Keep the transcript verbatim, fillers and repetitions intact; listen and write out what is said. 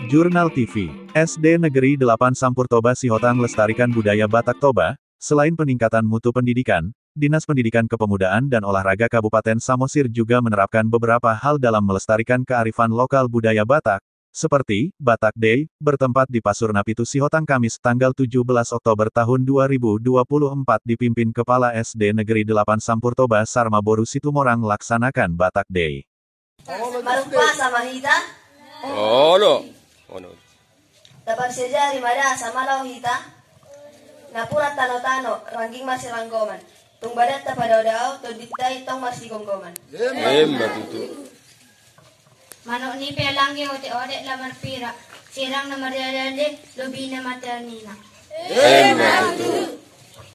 Jurnal T V. S D Negeri delapan Sampur Toba Sihotang, lestarikan budaya Batak Toba. Selain peningkatan mutu pendidikan, Dinas Pendidikan, Kepemudaan dan Olahraga Kabupaten Samosir juga menerapkan beberapa hal dalam melestarikan kearifan lokal budaya Batak, seperti Batak Day, bertempat di Pasurna Pitu Sihotang, Kamis, tanggal tujuh belas Oktober tahun dua ribu dua puluh empat, dipimpin Kepala S D Negeri delapan Sampur Toba, Sarma Boru Situmorang, laksanakan Batak Day. Marupa sama hita. Olo. Olo. Taparsiajari ma da sama laho hita. Napuran tano-tano, rangging marsiranggoman. Tung badan tapadao-dao, tondinta i tong marsigomgoman. Emma tutu. Manuk ni pe alangge, otek-otek na marpira. Sirang na marjale-jale, lobina mata nina. Emma tutu.